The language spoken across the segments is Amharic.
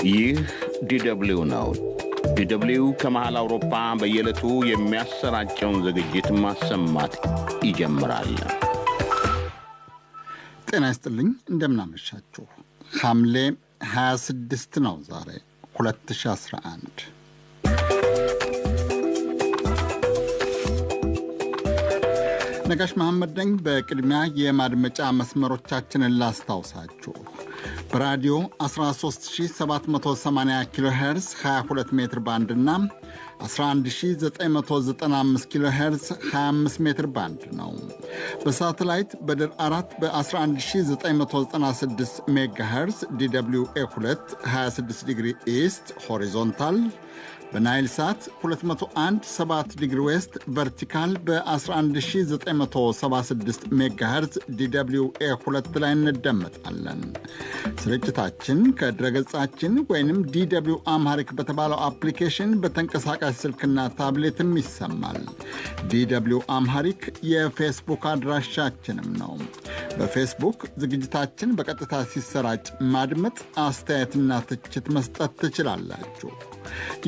ይህ ዲደብሊው ነው። ዲደብሊው ከመሃል አውሮፓ በየዕለቱ የሚያሰራጨውን ዝግጅት ማሰማት ይጀምራል። ጤና ይስጥልኝ፣ እንደምናመሻችሁ። ሐምሌ 26 ነው ዛሬ 2011። ነጋሽ መሐመድ ነኝ። በቅድሚያ የማድመጫ መስመሮቻችንን ላስታውሳችሁ። በራዲዮ 13780 ኪሎ ሄርዝ 22 ሜትር ባንድ እና 11995 ኪሎ ሄርዝ 25 ሜትር ባንድ ነው። በሳተላይት በድር 4 በ11996 ሜጋ ሄርዝ DW A2 26 degree east horizontal፣ በናይል ሳት 201 7 degree west vertical በ11976 ሜጋሄርዝ DW A2 ላይ እንደመጣለን። ስርጭታችን ከድረገጻችን ወይንም DW Amharic በተባለው አፕሊኬሽን በተንቀሳቃሽ ስልክና ታብሌትም ይሰማል። DW Amharic የፌስቡክ አድራሻችንም ነው። በፌስቡክ ዝግጅታችን በቀጥታ ሲሰራጭ ማድመጥ፣ አስተያየትና ትችት መስጠት ትችላላችሁ።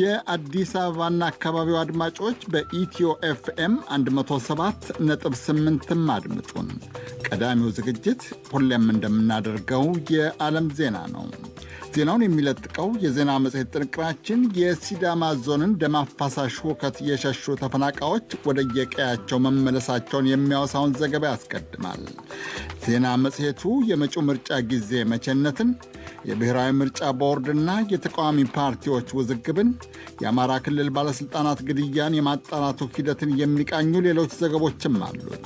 የአዲስ አበባና አካባቢው አድማጮች በኢትዮ ኤፍኤም 107.8ም አድምጡን። ቀዳሚው ዝግጅት ሁሌም እንደምናደርገው የዓለም ዜና ነው። ዜናውን የሚለጥቀው የዜና መጽሔት ጥንቅራችን የሲዳማ ዞንን ደም አፋሳሽ ሁከት የሸሹ ተፈናቃዮች ወደየቀያቸው መመለሳቸውን የሚያወሳውን ዘገባ ያስቀድማል። ዜና መጽሔቱ የመጪው ምርጫ ጊዜ መቼነትን፣ የብሔራዊ ምርጫ ቦርድና የተቃዋሚ ፓርቲዎች ውዝግብን፣ የአማራ ክልል ባለሥልጣናት ግድያን የማጣራቱ ሂደትን የሚቃኙ ሌሎች ዘገቦችም አሉት።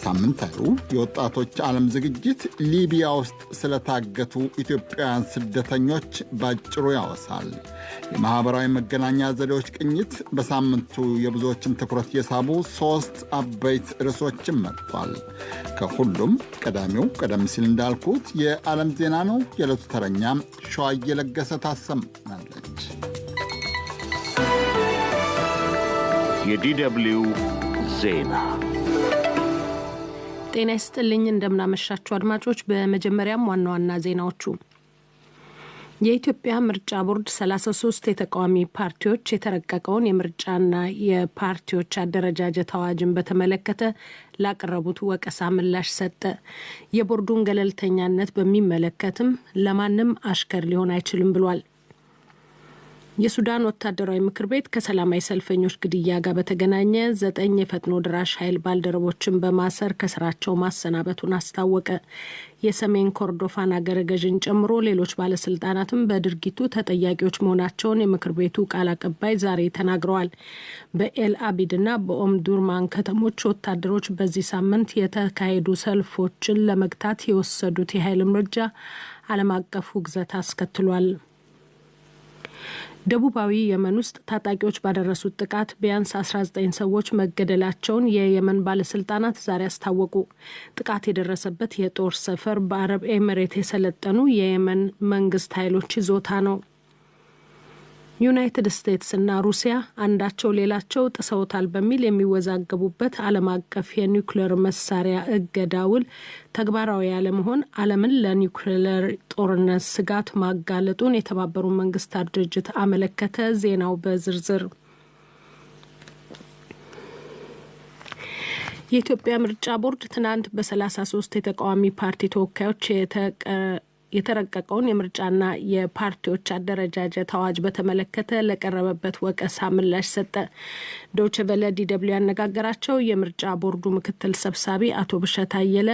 ሳምንታዊው የወጣቶች ዓለም ዝግጅት ሊቢያ ውስጥ ስለታገቱ ኢትዮጵያውያን ስደተኞች ባጭሩ ያወሳል። የማኅበራዊ መገናኛ ዘዴዎች ቅኝት በሳምንቱ የብዙዎችን ትኩረት የሳቡ ሦስት አበይት ርዕሶችን መጥቷል። ከሁሉም ቀዳሚው ቀደም ሲል እንዳልኩት የዓለም ዜና ነው። የዕለቱ ተረኛ ሸዋዬ ለገሰ ታሰማናለች። የዲደብሊው ዜና። ጤና ይስጥልኝ፣ እንደምናመሻችሁ አድማጮች። በመጀመሪያም ዋና ዋና ዜናዎቹ፦ የኢትዮጵያ ምርጫ ቦርድ 33 የተቃዋሚ ፓርቲዎች የተረቀቀውን የምርጫና የፓርቲዎች አደረጃጀት አዋጅን በተመለከተ ላቀረቡት ወቀሳ ምላሽ ሰጠ። የቦርዱን ገለልተኛነት በሚመለከትም ለማንም አሽከር ሊሆን አይችልም ብሏል። የሱዳን ወታደራዊ ምክር ቤት ከሰላማዊ ሰልፈኞች ግድያ ጋር በተገናኘ 9 የፈጥኖ ድራሽ ኃይል ባልደረቦችን በማሰር ከስራቸው ማሰናበቱን አስታወቀ። የሰሜን ኮርዶፋን አገረ ገዥን ጨምሮ ሌሎች ባለስልጣናትም በድርጊቱ ተጠያቂዎች መሆናቸውን የምክር ቤቱ ቃል አቀባይ ዛሬ ተናግረዋል። በኤል አቢድና በኦምዱርማን ከተሞች ወታደሮች በዚህ ሳምንት የተካሄዱ ሰልፎችን ለመግታት የወሰዱት የኃይል እርምጃ ዓለም አቀፍ ውግዘት አስከትሏል። ደቡባዊ የመን ውስጥ ታጣቂዎች ባደረሱት ጥቃት ቢያንስ 19 ሰዎች መገደላቸውን የየመን ባለስልጣናት ዛሬ አስታወቁ። ጥቃት የደረሰበት የጦር ሰፈር በአረብ ኤምሬት የሰለጠኑ የየመን መንግስት ኃይሎች ይዞታ ነው። ዩናይትድ ስቴትስ እና ሩሲያ አንዳቸው ሌላቸው ጥሰውታል በሚል የሚወዛገቡበት ዓለም አቀፍ የኒውክሌር መሳሪያ እገዳ ውል ተግባራዊ ያለመሆን ዓለምን ለኒውክሌር ጦርነት ስጋት ማጋለጡን የተባበሩት መንግስታት ድርጅት አመለከተ። ዜናው በዝርዝር። የኢትዮጵያ ምርጫ ቦርድ ትናንት በ33 የተቃዋሚ ፓርቲ ተወካዮች የተረቀቀውን የምርጫና የፓርቲዎች አደረጃጀት አዋጅ በተመለከተ ለቀረበበት ወቀሳ ምላሽ ሰጠ። ዶይቼ ቬለ ዲደብሊው ያነጋገራቸው የምርጫ ቦርዱ ምክትል ሰብሳቢ አቶ ብሸት አየለ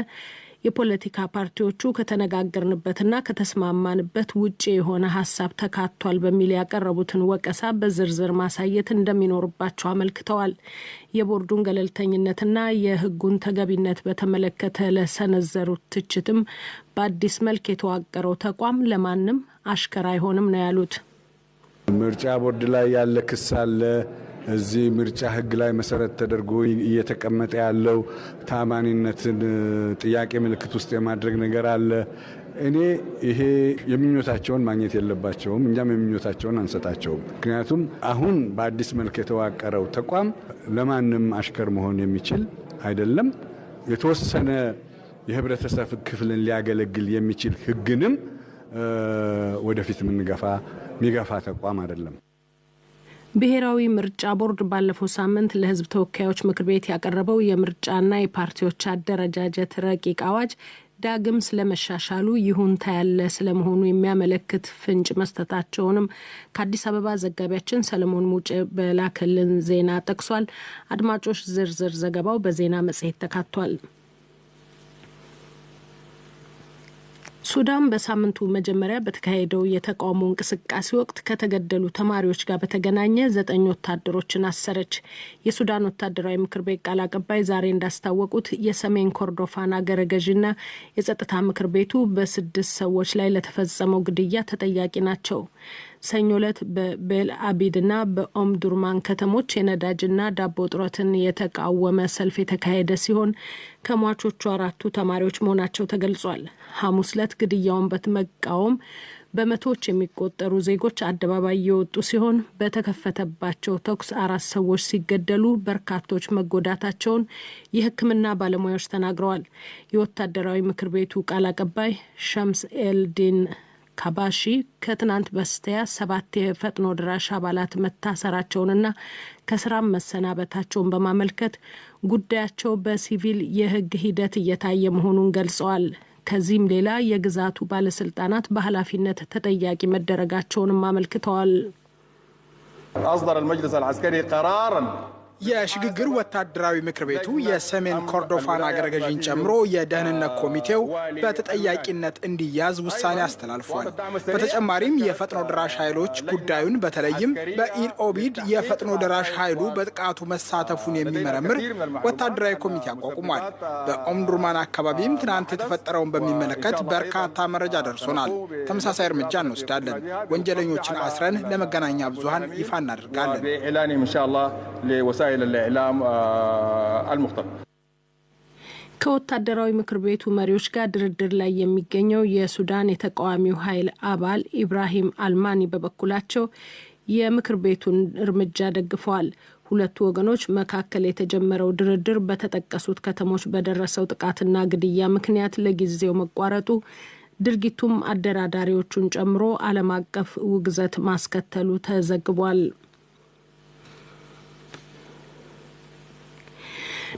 የፖለቲካ ፓርቲዎቹ ከተነጋገርንበትና ከተስማማንበት ውጭ የሆነ ሀሳብ ተካቷል በሚል ያቀረቡትን ወቀሳ በዝርዝር ማሳየት እንደሚኖርባቸው አመልክተዋል። የቦርዱን ገለልተኝነትና የሕጉን ተገቢነት በተመለከተ ለሰነዘሩት ትችትም በአዲስ መልክ የተዋቀረው ተቋም ለማንም አሽከር አይሆንም ነው ያሉት። ምርጫ ቦርድ ላይ ያለ ክስ አለ። እዚህ ምርጫ ሕግ ላይ መሰረት ተደርጎ እየተቀመጠ ያለው ታማኒነትን ጥያቄ ምልክት ውስጥ የማድረግ ነገር አለ። እኔ ይሄ የምኞታቸውን ማግኘት የለባቸውም፣ እኛም የምኞታቸውን አንሰጣቸውም። ምክንያቱም አሁን በአዲስ መልክ የተዋቀረው ተቋም ለማንም አሽከር መሆን የሚችል አይደለም። የተወሰነ የህብረተሰብ ክፍልን ሊያገለግል የሚችል ሕግንም ወደፊት የምንገፋ የሚገፋ ተቋም አይደለም። ብሔራዊ ምርጫ ቦርድ ባለፈው ሳምንት ለሕዝብ ተወካዮች ምክር ቤት ያቀረበው የምርጫና የፓርቲዎች አደረጃጀት ረቂቅ አዋጅ ዳግም ስለመሻሻሉ ይሁንታ ያለ ስለመሆኑ የሚያመለክት ፍንጭ መስጠታቸውንም ከአዲስ አበባ ዘጋቢያችን ሰለሞን ሙጬ በላከልን ዜና ጠቅሷል። አድማጮች፣ ዝርዝር ዘገባው በዜና መጽሔት ተካቷል። ሱዳን በሳምንቱ መጀመሪያ በተካሄደው የተቃውሞ እንቅስቃሴ ወቅት ከተገደሉ ተማሪዎች ጋር በተገናኘ 9 ወታደሮችን አሰረች። የሱዳን ወታደራዊ ምክር ቤት ቃል አቀባይ ዛሬ እንዳስታወቁት የሰሜን ኮርዶፋን አገረ ገዢና የጸጥታ ምክር ቤቱ በ6 ሰዎች ላይ ለተፈጸመው ግድያ ተጠያቂ ናቸው። ሰኞ ዕለት በቤል አቢድና በኦምዱርማን ከተሞች የነዳጅና ዳቦ እጥረትን የተቃወመ ሰልፍ የተካሄደ ሲሆን ከሟቾቹ 4ቱ ተማሪዎች መሆናቸው ተገልጿል። ሐሙስ ዕለት ግድያውን በመቃወም በመቶዎች የሚቆጠሩ ዜጎች አደባባይ የወጡ ሲሆን በተከፈተባቸው ተኩስ 4 ሰዎች ሲገደሉ በርካቶች መጎዳታቸውን የሕክምና ባለሙያዎች ተናግረዋል። የወታደራዊ ምክር ቤቱ ቃል አቀባይ ሸምስ ኤልዲን ካባሺ ከትናንት በስቲያ 7 የፈጥኖ ደራሽ አባላት መታሰራቸውንና ከስራም መሰናበታቸውን በማመልከት ጉዳያቸው በሲቪል የሕግ ሂደት እየታየ መሆኑን ገልጸዋል። ከዚህም ሌላ የግዛቱ ባለስልጣናት በኃላፊነት ተጠያቂ መደረጋቸውንም አመልክተዋል። أصدر المجلس العسكري قرارا የሽግግር ወታደራዊ ምክር ቤቱ የሰሜን ኮርዶፋን አገረ ገዢን ጨምሮ የደህንነት ኮሚቴው በተጠያቂነት እንዲያዝ ውሳኔ አስተላልፏል። በተጨማሪም የፈጥኖ ደራሽ ኃይሎች ጉዳዩን በተለይም በኢል ኦቢድ የፈጥኖ ደራሽ ኃይሉ በጥቃቱ መሳተፉን የሚመረምር ወታደራዊ ኮሚቴ አቋቁሟል። በኦምዱርማን አካባቢም ትናንት የተፈጠረውን በሚመለከት በርካታ መረጃ ደርሶናል። ተመሳሳይ እርምጃ እንወስዳለን። ወንጀለኞችን አስረን ለመገናኛ ብዙኃን ይፋ እናደርጋለን። وسائل الإعلام المختلفة. ከወታደራዊ ምክር ቤቱ መሪዎች ጋር ድርድር ላይ የሚገኘው የሱዳን የተቃዋሚው ኃይል አባል ኢብራሂም አልማኒ በበኩላቸው የምክር ቤቱን እርምጃ ደግፈዋል። ሁለቱ ወገኖች መካከል የተጀመረው ድርድር በተጠቀሱት ከተሞች በደረሰው ጥቃትና ግድያ ምክንያት ለጊዜው መቋረጡ ድርጊቱም አደራዳሪዎቹን ጨምሮ ዓለም አቀፍ ውግዘት ማስከተሉ ተዘግቧል።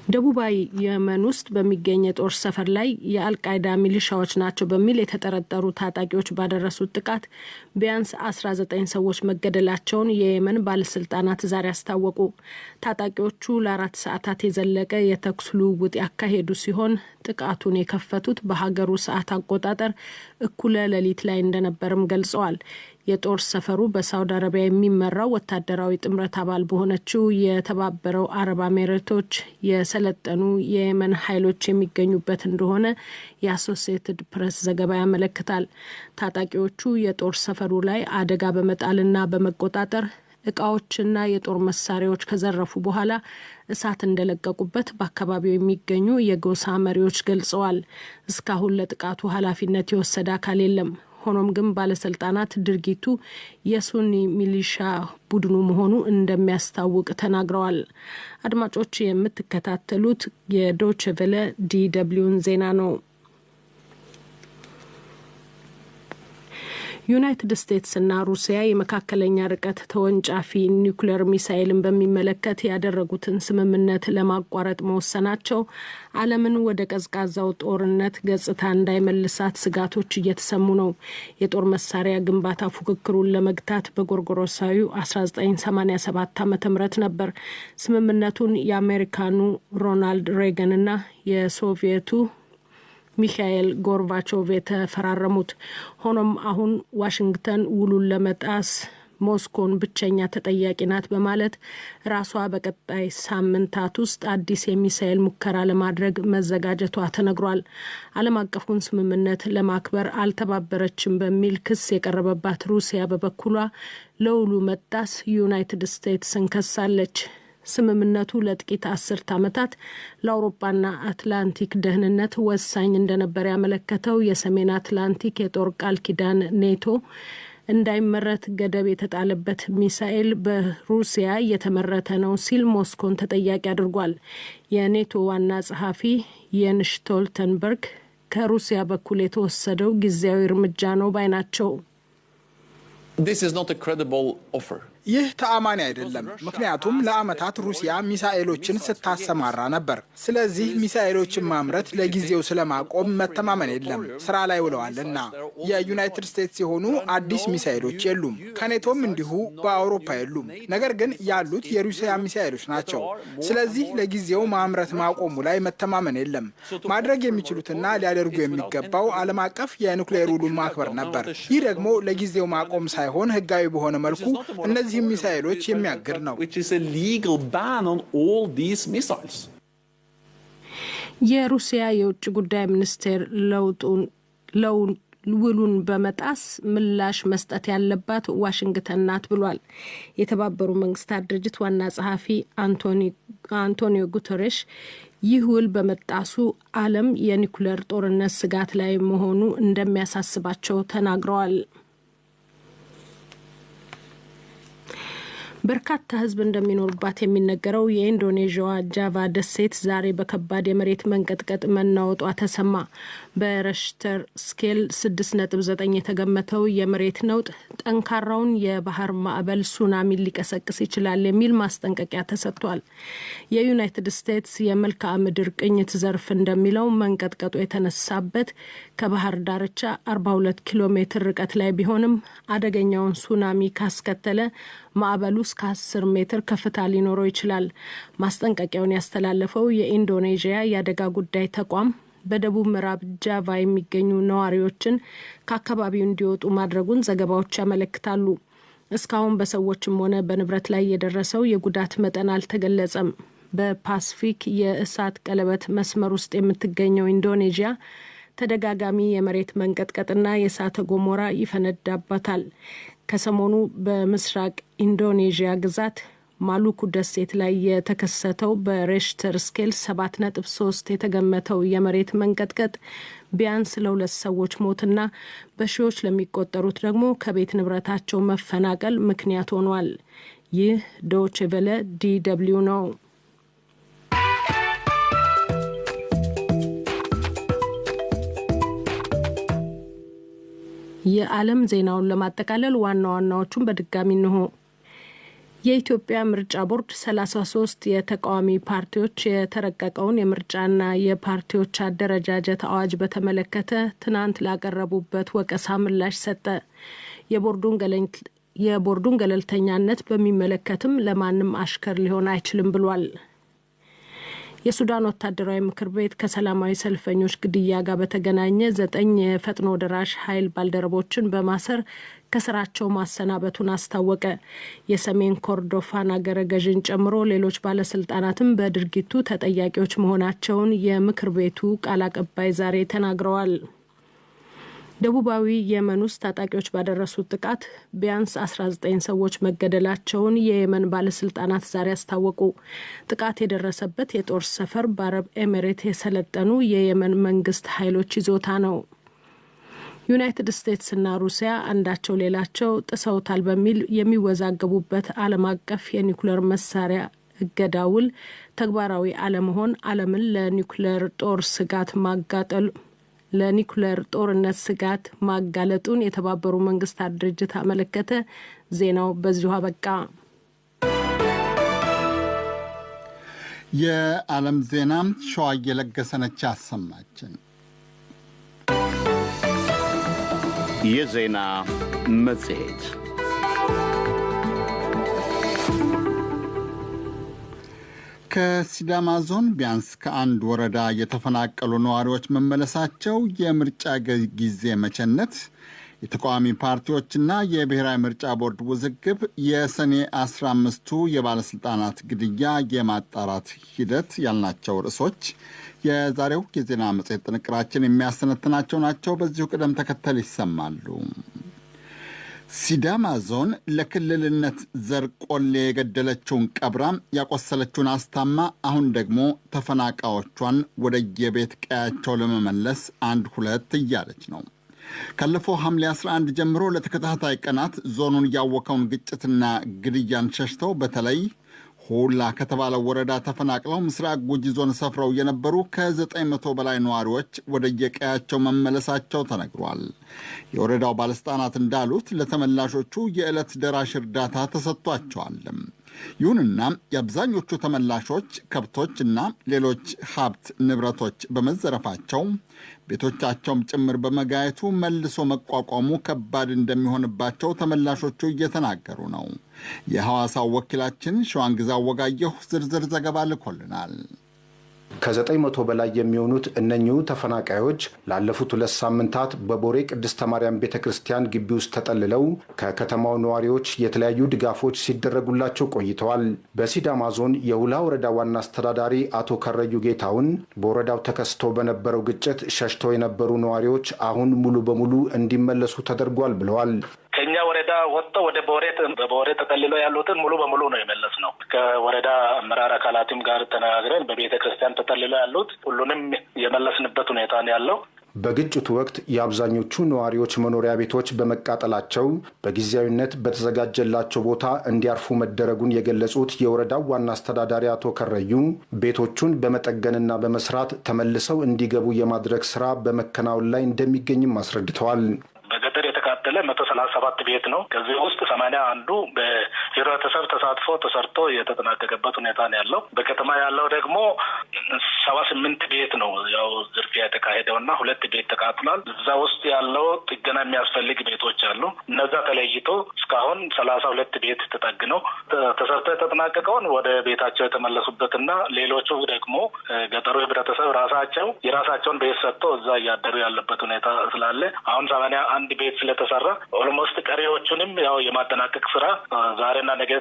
ደቡባዊ የመን ውስጥ በሚገኝ የጦር ሰፈር ላይ የአልቃይዳ ሚሊሻዎች ናቸው በሚል የተጠረጠሩ ታጣቂዎች ባደረሱት ጥቃት ቢያንስ 19 ሰዎች መገደላቸውን የየመን ባለስልጣናት ዛሬ አስታወቁ። ታጣቂዎቹ ለ4 ሰዓታት የዘለቀ የተኩስ ልውውጥ ያካሄዱ ሲሆን ጥቃቱን የከፈቱት በሀገሩ ሰዓት አቆጣጠር እኩለ ሌሊት ላይ እንደነበርም ገልጸዋል። የጦር ሰፈሩ በሳውዲ አረቢያ የሚመራው ወታደራዊ ጥምረት አባል በሆነችው የተባበረው አረብ ኤሚሬቶች የሰለጠኑ የየመን ኃይሎች የሚገኙበት እንደሆነ የአሶሲየትድ ፕሬስ ዘገባ ያመለክታል። ታጣቂዎቹ የጦር ሰፈሩ ላይ አደጋ በመጣልና በመቆጣጠር እቃዎችና የጦር መሳሪያዎች ከዘረፉ በኋላ እሳት እንደለቀቁበት በአካባቢው የሚገኙ የጎሳ መሪዎች ገልጸዋል። እስካሁን ለጥቃቱ ኃላፊነት የወሰደ አካል የለም። ሆኖም ግን ባለስልጣናት ድርጊቱ የሱኒ ሚሊሻ ቡድኑ መሆኑ እንደሚያስታውቅ ተናግረዋል። አድማጮች የምትከታተሉት የዶይቼ ቬለ ዲደብሊውን ዜና ነው። ዩናይትድ ስቴትስና ሩሲያ የመካከለኛ ርቀት ተወንጫፊ ኒውክሌር ሚሳኤልን በሚመለከት ያደረጉትን ስምምነት ለማቋረጥ መወሰናቸው ዓለምን ወደ ቀዝቃዛው ጦርነት ገጽታ እንዳይመልሳት ስጋቶች እየተሰሙ ነው። የጦር መሳሪያ ግንባታ ፉክክሩን ለመግታት በጎርጎሮሳዊው 1987 ዓ.ም ነበር ስምምነቱን የአሜሪካኑ ሮናልድ ሬገንና የሶቪየቱ ሚካኤል ጎርባቾቭ የተፈራረሙት። ሆኖም አሁን ዋሽንግተን ውሉን ለመጣስ ሞስኮን ብቸኛ ተጠያቂ ናት በማለት ራሷ በቀጣይ ሳምንታት ውስጥ አዲስ የሚሳኤል ሙከራ ለማድረግ መዘጋጀቷ ተነግሯል። ዓለም አቀፉን ስምምነት ለማክበር አልተባበረችም በሚል ክስ የቀረበባት ሩሲያ በበኩሏ ለውሉ መጣስ ዩናይትድ ስቴትስን ከሳለች። ስምምነቱ ለጥቂት አስርት ዓመታት ለአውሮፓና አትላንቲክ ደህንነት ወሳኝ እንደነበር ያመለከተው የሰሜን አትላንቲክ የጦር ቃል ኪዳን ኔቶ እንዳይመረት ገደብ የተጣለበት ሚሳኤል በሩሲያ እየተመረተ ነው ሲል ሞስኮን ተጠያቂ አድርጓል። የኔቶ ዋና ጸሐፊ የንስ ስቶልተንበርግ ከሩሲያ በኩል የተወሰደው ጊዜያዊ እርምጃ ነው ባይ ናቸው። ይህ ተአማኒ አይደለም። ምክንያቱም ለዓመታት ሩሲያ ሚሳኤሎችን ስታሰማራ ነበር። ስለዚህ ሚሳኤሎችን ማምረት ለጊዜው ስለማቆም መተማመን የለም፣ ስራ ላይ ውለዋልና። የዩናይትድ ስቴትስ የሆኑ አዲስ ሚሳኤሎች የሉም፣ ከኔቶም እንዲሁ በአውሮፓ የሉም። ነገር ግን ያሉት የሩሲያ ሚሳኤሎች ናቸው። ስለዚህ ለጊዜው ማምረት ማቆሙ ላይ መተማመን የለም። ማድረግ የሚችሉትና ሊያደርጉ የሚገባው ዓለም አቀፍ የኑክሌር ውሉን ማክበር ነበር። ይህ ደግሞ ለጊዜው ማቆም ሳይሆን ህጋዊ በሆነ መልኩ እነዚህ ሚሳኤሎች የሚያግድ ነው። የሩሲያ የውጭ ጉዳይ ሚኒስቴር ውሉን በመጣስ ምላሽ መስጠት ያለባት ዋሽንግተን ናት ብሏል። የተባበሩ መንግስታት ድርጅት ዋና ጸሐፊ አንቶኒዮ ጉተሬሽ ይህ ውል በመጣሱ ዓለም የኒኩሌር ጦርነት ስጋት ላይ መሆኑ እንደሚያሳስባቸው ተናግረዋል። በርካታ ህዝብ እንደሚኖርባት የሚነገረው የኢንዶኔዥያዋ ጃቫ ደሴት ዛሬ በከባድ የመሬት መንቀጥቀጥ መናወጧ ተሰማ። በሬሽተር ስኬል 6.9 የተገመተው የመሬት ነውጥ ጠንካራውን የባህር ማዕበል ሱናሚ ሊቀሰቅስ ይችላል የሚል ማስጠንቀቂያ ተሰጥቷል። የዩናይትድ ስቴትስ የመልክዓ ምድር ቅኝት ዘርፍ እንደሚለው መንቀጥቀጡ የተነሳበት ከባህር ዳርቻ 42 ኪሎ ሜትር ርቀት ላይ ቢሆንም አደገኛውን ሱናሚ ካስከተለ ማዕበሉ እስከ 10 ሜትር ከፍታ ሊኖረው ይችላል። ማስጠንቀቂያውን ያስተላለፈው የኢንዶኔዥያ የአደጋ ጉዳይ ተቋም በደቡብ ምዕራብ ጃቫ የሚገኙ ነዋሪዎችን ከአካባቢው እንዲወጡ ማድረጉን ዘገባዎች ያመለክታሉ። እስካሁን በሰዎችም ሆነ በንብረት ላይ የደረሰው የጉዳት መጠን አልተገለጸም። በፓስፊክ የእሳት ቀለበት መስመር ውስጥ የምትገኘው ኢንዶኔዥያ ተደጋጋሚ የመሬት መንቀጥቀጥና የእሳተ ገሞራ ይፈነዳባታል። ከሰሞኑ በምስራቅ ኢንዶኔዥያ ግዛት ማሉኩ ደሴት ላይ የተከሰተው በሬሽተር ስኬል 7.3 የተገመተው የመሬት መንቀጥቀጥ ቢያንስ ለሁለት ሰዎች ሞትና በሺዎች ለሚቆጠሩት ደግሞ ከቤት ንብረታቸው መፈናቀል ምክንያት ሆኗል። ይህ ዶይቼ ቬለ DW ነው። የዓለም ዜናውን ለማጠቃለል ዋና ዋናዎቹን በድጋሚ እንሆ። የኢትዮጵያ ምርጫ ቦርድ 33 የተቃዋሚ ፓርቲዎች የተረቀቀውን የምርጫና የፓርቲዎች አደረጃጀት አዋጅ በተመለከተ ትናንት ላቀረቡበት ወቀሳ ምላሽ ሰጠ። የቦርዱን ገለልተኛነት በሚመለከትም ለማንም አሽከር ሊሆን አይችልም ብሏል። የሱዳን ወታደራዊ ምክር ቤት ከሰላማዊ ሰልፈኞች ግድያ ጋር በተገናኘ 9 የፈጥኖ ደራሽ ኃይል ባልደረቦችን በማሰር ከስራቸው ማሰናበቱን አስታወቀ። የሰሜን ኮርዶፋን አገረ ገዥን ጨምሮ ሌሎች ባለስልጣናትም በድርጊቱ ተጠያቂዎች መሆናቸውን የምክር ቤቱ ቃል አቀባይ ዛሬ ተናግረዋል። ደቡባዊ የመን ውስጥ ታጣቂዎች ባደረሱት ጥቃት ቢያንስ 19 ሰዎች መገደላቸውን የየመን ባለስልጣናት ዛሬ አስታወቁ። ጥቃት የደረሰበት የጦር ሰፈር በአረብ ኤሚሬት የሰለጠኑ የየመን መንግስት ኃይሎች ይዞታ ነው። ዩናይትድ ስቴትስና ሩሲያ አንዳቸው ሌላቸው ጥሰውታል በሚል የሚወዛገቡበት ዓለም አቀፍ የኒውክሌር መሳሪያ እገዳ ውል ተግባራዊ አለመሆን ዓለምን ለኒውክሌር ጦር ስጋት ማጋጠል ለኒውክሌር ጦርነት ስጋት ማጋለጡን የተባበሩ መንግስታት ድርጅት አመለከተ። ዜናው በዚሁ አበቃ። የዓለም ዜና ሸዋ እየለገሰነች አሰማችን። የዜና መጽሔት ከሲዳማ ዞን ቢያንስ ከአንድ ወረዳ የተፈናቀሉ ነዋሪዎች መመለሳቸው፣ የምርጫ ጊዜ መቸነት፣ የተቃዋሚ ፓርቲዎችና የብሔራዊ ምርጫ ቦርድ ውዝግብ፣ የሰኔ 15ቱ የባለስልጣናት ግድያ የማጣራት ሂደት ያልናቸው ርዕሶች የዛሬው የዜና መጽሔት ጥንቅራችን የሚያሰነትናቸው ናቸው። በዚሁ ቅደም ተከተል ይሰማሉ። ሲዳማ ዞን ለክልልነት ዘር ቆሌ የገደለችውን ቀብራ ያቆሰለችውን አስታማ አሁን ደግሞ ተፈናቃዮቿን ወደየቤት ቀያቸው ለመመለስ አንድ ሁለት እያለች ነው። ካለፈው ሐምሌ 11 ጀምሮ ለተከታታይ ቀናት ዞኑን ያወከውን ግጭትና ግድያን ሸሽተው በተለይ ሁላ ከተባለው ወረዳ ተፈናቅለው ምስራቅ ጉጂ ዞን ሰፍረው የነበሩ ከ900 በላይ ነዋሪዎች ወደየቀያቸው መመለሳቸው ተነግሯል። የወረዳው ባለስልጣናት እንዳሉት ለተመላሾቹ የዕለት ደራሽ እርዳታ ተሰጥቷቸዋል። ይሁንና የአብዛኞቹ ተመላሾች ከብቶች እና ሌሎች ሀብት ንብረቶች በመዘረፋቸው ቤቶቻቸውም ጭምር በመጋየቱ መልሶ መቋቋሙ ከባድ እንደሚሆንባቸው ተመላሾቹ እየተናገሩ ነው። የሐዋሳው ወኪላችን ሸዋንግዛው ወጋየሁ ዝርዝር ዘገባ ልኮልናል። ከ900 በላይ የሚሆኑት እነኚሁ ተፈናቃዮች ላለፉት 2 ሳምንታት በቦሬ ቅድስተ ማርያም ቤተክርስቲያን ግቢ ውስጥ ተጠልለው ከከተማው ነዋሪዎች የተለያዩ ድጋፎች ሲደረጉላቸው ቆይተዋል። በሲዳማ ዞን የሁላ ወረዳ ዋና አስተዳዳሪ አቶ ከረዩ ጌታውን በወረዳው ተከስቶ በነበረው ግጭት ሸሽተው የነበሩ ነዋሪዎች አሁን ሙሉ በሙሉ እንዲመለሱ ተደርጓል ብለዋል። ከኛ ወረዳ ወጥተው ወደ ቦሬ ተጠልለው ያሉትን ሙሉ በሙሉ ነው የመለስነው። ከወረዳ አመራር አካላትም ጋር ተነጋግረን በቤተክርስቲያን ተጠልለው ያሉት ሁሉንም የመለስንበት ሁኔታ ነው ያለው። በግጭቱ ወቅት የአብዛኞቹ ነዋሪዎች መኖሪያ ቤቶች በመቃጠላቸው በጊዜያዊነት በተዘጋጀላቸው ቦታ እንዲያርፉ መደረጉን የገለጹት የወረዳው ዋና አስተዳዳሪ አቶ ከረዩ ቤቶቹን በመጠገንና በመስራት ተመልሰው እንዲገቡ የማድረግ ስራ በመከናወን ላይ እንደሚገኝም አስረድተዋል። በገጠር የተቃጠለ 137 ቤት ነው። ከዚህ ውስጥ 81ዱ በህብረተሰብ ተሳትፎ ተሰርቶ የተጠናቀቀበት ሁኔታ ነው ያለው። በከተማ ያለው ደግሞ 78 ቤት ነው ያው ዝርፊያ የተካሄደውና 2 ቤት ተቃጥሏል። እዛ ውስጥ ያለው ጥገና የሚያስፈልግ ቤቶች አሉ። እነዛ ተለይቶ እስካሁን 32 ቤት ተጠግነው ተሰርቶ የተጠናቀቀውን ወደ ቤታቸው የተመለሱበትና ሌሎቹ ደግሞ ገጠሩ ህብረተሰብ ራሳቸው የራሳቸውን ቤት ሰጥቶ እዛ እያደሩ ያለበት ሁኔታ ስላለ አሁን 81 ቤት ስለተሰራ almost ቀሪዎቹንም ያው የማጠናቀቅ ስራ ዛሬና ነገ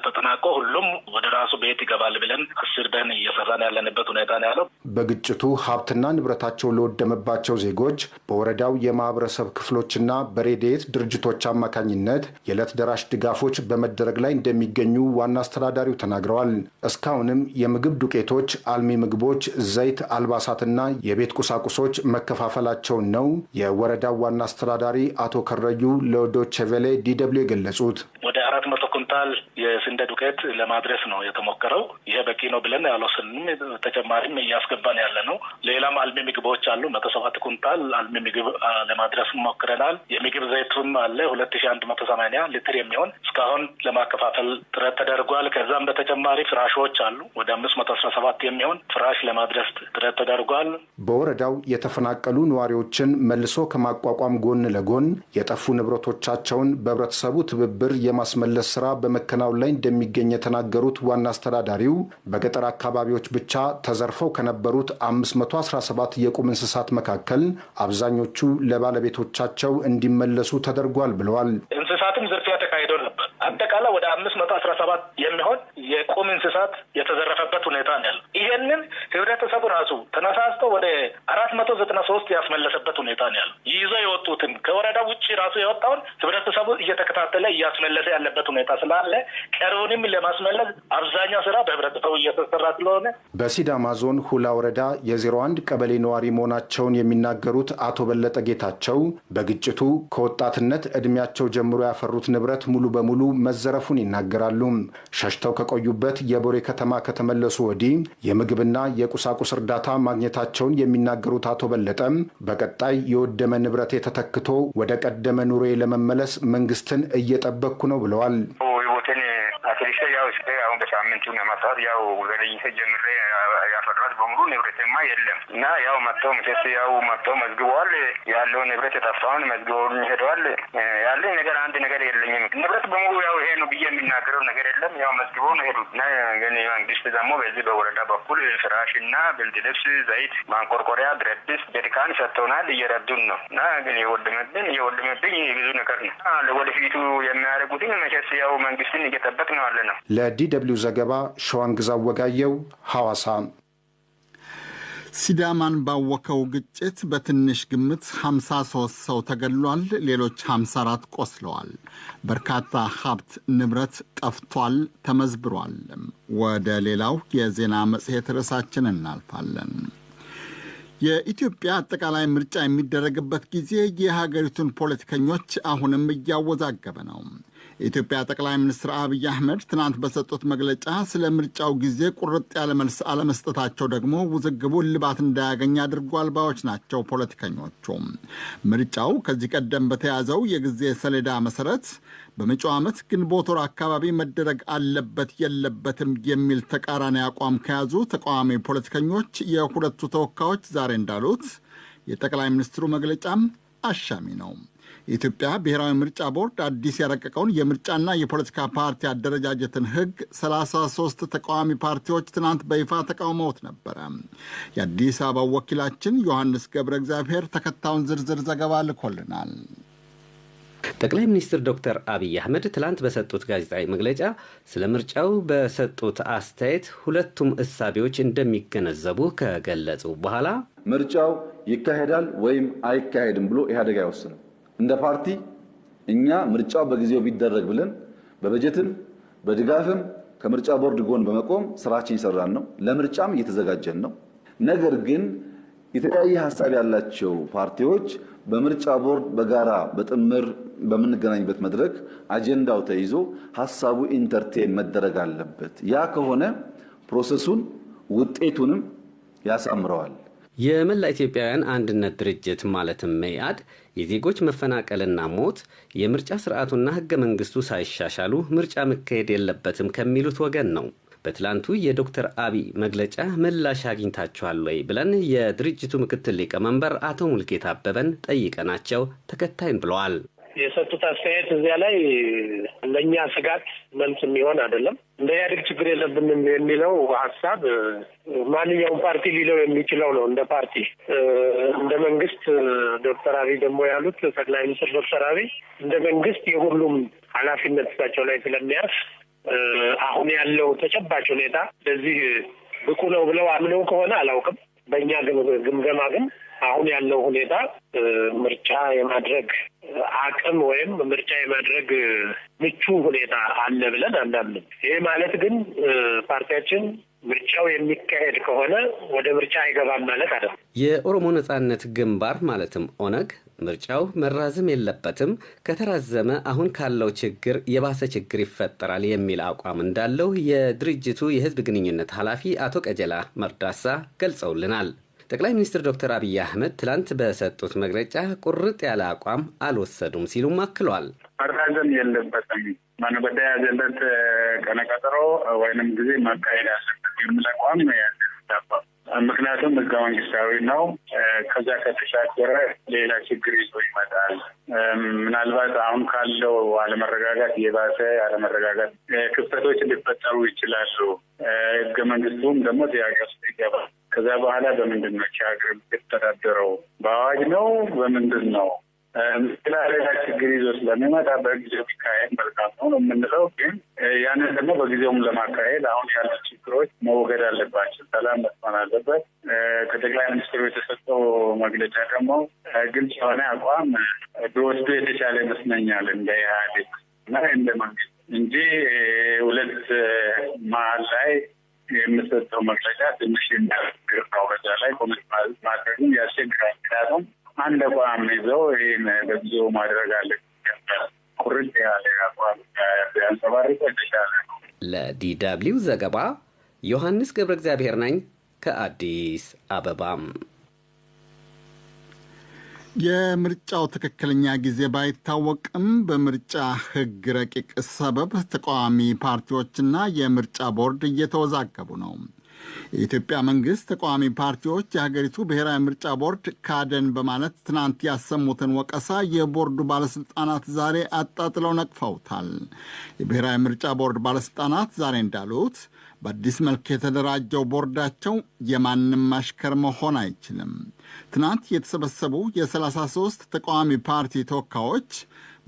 ተጠናቆ ሁሉም ወደ ራሱ ቤት ይገባል ብለን አስበን እየሰራን ያለንበት ሁኔታ ነው ያለው። በግጭቱ ሀብትና ንብረታቸው ለወደመባቸው ዜጎች በወረዳው የማህበረሰብ ክፍሎችና በረድኤት ድርጅቶች አማካኝነት የዕለት ደራሽ ድጋፎች በመደረግ ላይ እንደሚገኙ ዋና አስተዳዳሪው ተናግረዋል። እስካሁንም የምግብ ዱቄቶች፣ አልሚ ምግቦች፣ ዘይት፣ አልባሳትና የቤት ቁሳቁሶች መከፋፈላቸውን ነው የወረዳው ዋና አስተዳዳሪ አቶ ከረዩ ለዶይቼ ቬለ DW የገለጹት። ወደ 400 ኩንታል የስንዴ ዱቄት ለማድረስ ነው የተሞከረው። ይሄ በቂ ነው ብለን ያልወሰንም ተጨማሪም እያስገባን ያለ ነው። ሌላም አልሚ ምግቦች አሉ። 107 ኩንታል አልሚ ምግብ ለማድረስ ሞክረናል። የምግብ ዘይቱም አለ 2180 ሊትር የሚሆን እስካሁን ለማከፋፈል ጥረት ተደርጓል። ከዛም በተጨማሪ ፍራሾች አሉ። ወደ 517 የሚሆን ፍራሽ ለማድረስ ጥረት ተደርጓል። በወረዳው የተፈናቀሉ ነዋሪዎችን መልሶ ከማቋቋም ጎን ለጎን የጠፉ ንብረቶቻቸውን በህብረተሰቡ ትብብር የማስመለስ ስራ በመከናወን ላይ እንደሚገኝ የተናገሩት ዋና አስተዳዳሪው በገጠር አካባቢዎች ብቻ ተዘርፈው ከነበሩት 517 የቁም እንስሳት መካከል አብዛኞቹ ለባለቤቶቻቸው እንዲመለሱ ተደርጓል ብለዋል። እንስሳትም ዝርፊያ ተካሂዶ ነበር። አጠቃላይ ወደ 517 የሚሆን የቁም እንስሳት የተዘረፈበት ሁኔታ ነው ያለው። ይሄንን ህብረተሰቡ ራሱ ተነሳስቶ ወደ 493 ያስመለሰበት ሁኔታ ነው ያለው። ይዞ የወጡትን ከወረዳ ውጪ ራሱ የወጣውን ህብረተሰቡ እየተከታተለ እያስመለሰ ያለበት ሁኔታ ስላለ ቀሪውንም ለማስመለስ አብዛኛው ስራ በህብረተሰቡ እየተሰራ ስለሆነ። በሲዳማ ዞን ሁላ ወረዳ የ01 ቀበሌ ነዋሪ መሆናቸውን የሚናገሩት አቶ በለጠ ጌታቸው በግጭቱ ከወጣትነት እድሜያቸው ጀምሮ ያፈሩት ንብረት ሙሉ በሙሉ መዘረፉን ይናገራሉ። ሸሽተው ከቆዩበት የቦሬ ከተማ ከተመለሱ ወዲህ የምግብና የቁሳቁስ እርዳታ ማግኘታቸውን የሚናገሩት አቶ በለጠም በቀጣይ የወደመ ንብረቴ ተተክቶ ወደ ቀደመ ኑሮዬ ለመመለስ መንግስትን እየጠበቅኩ ነው ብለዋል። አትሊስት ያው እስከ አሁን በሳምንቱ ለማስራት ያው ገለይሰ ጀምሬ ያፈራሁት በሙሉ ንብረቴማ የለም እና ያው መጥተው ምሰስ ያው መጥተው መዝግበዋል። ያለው ንብረት የጠፋውን መዝግበው ሄደዋል። ያለኝ ነገር አንድ ነገር የለኝም። ንብረት በሙሉ ያው ይሄ ነው ብዬ የሚናገረው ነገር የለም። ያው መዝግበው ነው ሄዱት እና ግን መንግስት ደግሞ በዚህ በወረዳ በኩል ፍራሽና ብርድ ልብስ፣ ዘይት፣ ማንቆርቆሪያ፣ ብረት ድስት፣ ጀሪካን ሰጥተውናል። እየረዱን ነው እና ግን የወደመብኝ ብዙ ነገር ነው። ወደፊቱ የሚያደርጉትን መቼስ ያው መንግስትን እየጠበቅ ነው አለ ነው። ለDW ዘገባ ሸዋንግዛው ወጋየው ሐዋሳ። ሲዳማን ባወከው ግጭት በትንሽ ግምት 53 ሰው ተገድሏል፣ ሌሎች 54 ቆስለዋል። በርካታ ሀብት ንብረት ጠፍቷል፣ ተመዝብሯል። ወደ ሌላው የዜና መጽሔት ርዕሳችን እናልፋለን። የኢትዮጵያ አጠቃላይ ምርጫ የሚደረግበት ጊዜ የሀገሪቱን ፖለቲከኞች አሁንም እያወዛገበ ነው። የኢትዮጵያ ጠቅላይ ሚኒስትር አብይ አህመድ ትናንት በሰጡት መግለጫ ስለ ምርጫው ጊዜ ቁርጥ ያለ መልስ አለመስጠታቸው ደግሞ ውዝግቡ እልባት እንዳያገኝ አድርጓል ባዮች ናቸው ፖለቲከኞቹ። ምርጫው ከዚህ ቀደም በተያዘው የጊዜ ሰሌዳ መሰረት በመጪው ዓመት ግንቦት ወር አካባቢ መደረግ አለበት የለበትም የሚል ተቃራኒ አቋም ከያዙ ተቃዋሚ ፖለቲከኞች የሁለቱ ተወካዮች ዛሬ እንዳሉት የጠቅላይ ሚኒስትሩ መግለጫም አሻሚ ነው። የኢትዮጵያ ብሔራዊ ምርጫ ቦርድ አዲስ ያረቀቀውን የምርጫና የፖለቲካ ፓርቲ አደረጃጀትን ሕግ 33 ተቃዋሚ ፓርቲዎች ትናንት በይፋ ተቃውመውት ነበረ። የአዲስ አበባው ወኪላችን ዮሐንስ ገብረ እግዚአብሔር ተከታዩን ዝርዝር ዘገባ ልኮልናል። ጠቅላይ ሚኒስትር ዶክተር አብይ አህመድ ትላንት በሰጡት ጋዜጣዊ መግለጫ ስለ ምርጫው በሰጡት አስተያየት ሁለቱም እሳቤዎች እንደሚገነዘቡ ከገለጹ በኋላ ምርጫው ይካሄዳል ወይም አይካሄድም ብሎ ኢህአዴግ አይወስንም። እንደ ፓርቲ እኛ ምርጫው በጊዜው ቢደረግ ብለን በበጀትም በድጋፍም ከምርጫ ቦርድ ጎን በመቆም ስራችን እየሰራን ነው። ለምርጫም እየተዘጋጀን ነው። ነገር ግን የተለያየ ሀሳብ ያላቸው ፓርቲዎች በምርጫ ቦርድ በጋራ በጥምር በምንገናኝበት መድረክ አጀንዳው ተይዞ ሀሳቡ entertain መደረግ አለበት። ያ ከሆነ process ኡን ውጤቱንም ያሳምረዋል። የመላ ኢትዮጵያውያን አንድነት ድርጅት ማለትም መኢአድ የዜጎች መፈናቀልና ሞት፣ የምርጫ ስርዓቱና ህገ መንግስቱ ሳይሻሻሉ ምርጫ መካሄድ የለበትም ከሚሉት ወገን ነው። በትላንቱ የዶክተር አብይ መግለጫ ምላሽ አግኝታችኋል ወይ ብለን የድርጅቱ ምክትል ሊቀመንበር አቶ ሙልጌታ አበበን ጠይቀናቸው ተከታይን ብለዋል። የሰጡት አስተያየት እዚያ ላይ ለእኛ ስጋት መልስ የሚሆን አይደለም። እንደ ኢህአዴግ ችግር የለብንም የሚለው ሀሳብ ማንኛውም ፓርቲ ሊለው የሚችለው ነው። እንደ ፓርቲ፣ እንደ መንግስት ዶክተር አብይ ደግሞ ያሉት፣ ጠቅላይ ሚኒስትር ዶክተር አብይ፣ እንደ መንግስት የሁሉም ኃላፊነት እሳቸው ላይ ስለሚያርፍ አሁን ያለው ተጨባጭ ሁኔታ ለዚህ ብቁ ነው ብለው አምነው ከሆነ አላውቅም። በእኛ ግምገማ ግን አሁን ያለው ሁኔታ ምርጫ የማድረግ አቅም ወይም ምርጫ የማድረግ ምቹ ሁኔታ አለ ብለን አናምንም። ይሄ ማለት ግን ፓርቲያችን ምርጫው የሚካሄድ ከሆነ ወደ ምርጫ አይገባም ማለት አይደለም። የኦሮሞ ነጻነት ግንባር ማለትም ኦነግ ምርጫው መራዘም የለበትም፣ ከተራዘመ አሁን ካለው ችግር የባሰ ችግር ይፈጠራል የሚል አቋም እንዳለው የድርጅቱ የሕዝብ ግንኙነት ኃላፊ አቶ ቀጀላ መርዳሳ ገልጸውልናል። ጠቅላይ ሚኒስትር ዶክተር አብይ አህመድ ትላንት በሰጡት መግለጫ ቁርጥ ያለ አቋም አልወሰዱም ሲሉም አክለዋል። መራዘም የለበትም፣ በተያዘለት ቀነ ቀጠሮ ወይንም ጊዜ መካሄድ አለበት የሚል አቋም ነው ያለ። ምክንያቱም ህገ መንግስታዊ ነው። ከዛ ከተሻገረ ሌላ ችግር ይዞ ይመጣል። ምናልባት አሁን ካለው አለመረጋጋት የባሰ አለመረጋጋት ክፍተቶች ሊፈጠሩ ይችላሉ። ህገ መንግስቱም ደግሞ ጥያቄ ውስጥ ይገባል። ከዛ በኋላ በምንድን ነው ሀገር የምትተዳደረው? በአዋጅ ነው? በምንድን ነው? ሌላ ችግር ይዞ ስለሚመጣ በጊዜው ቢካሄድ መልካም ነው ነው የምንለው። ግን ያንን ደግሞ በጊዜውም ለማካሄድ አሁን ያሉ ችግሮች መወገድ አለባቸው። ሰላም መስፈን አለበት። ከጠቅላይ ሚኒስትሩ የተሰጠው መግለጫ ደግሞ ግልጽ የሆነ አቋም ቢወስዱ የተሻለ ይመስለኛል እንደ ኢህአዴግ እና እንደ መንግስት እንጂ ሁለት መሀል ላይ የምሰጠው መግለጫ ትንሽ የሚያስቸግር ነው። በዛ ላይ comment ማድረግም ያስቸግራል። ምክንያቱም አንድ አቋም ይዘው ይህን በጊዜው ማድረግ አለ፣ ቁርጥ ያለ አቋም ቢያንጸባርቁ የተሻለ ነው። ለ DW ዘገባ ዮሐንስ ገብረ እግዚአብሔር ነኝ ከአዲስ አበባም። የምርጫው ትክክለኛ ጊዜ ባይታወቅም በምርጫ ሕግ ረቂቅ ሰበብ ተቃዋሚ ፓርቲዎችና የምርጫ ቦርድ እየተወዛገቡ ነው። የኢትዮጵያ መንግስት ተቃዋሚ ፓርቲዎች የሀገሪቱ ብሔራዊ ምርጫ ቦርድ ካደን በማለት ትናንት ያሰሙትን ወቀሳ የቦርዱ ባለስልጣናት ዛሬ አጣጥለው ነቅፈውታል። የብሔራዊ ምርጫ ቦርድ ባለስልጣናት ዛሬ እንዳሉት በአዲስ መልክ የተደራጀው ቦርዳቸው የማንም አሽከር መሆን አይችልም። ትናንት የተሰበሰቡ የ33 ተቃዋሚ ፓርቲ ተወካዮች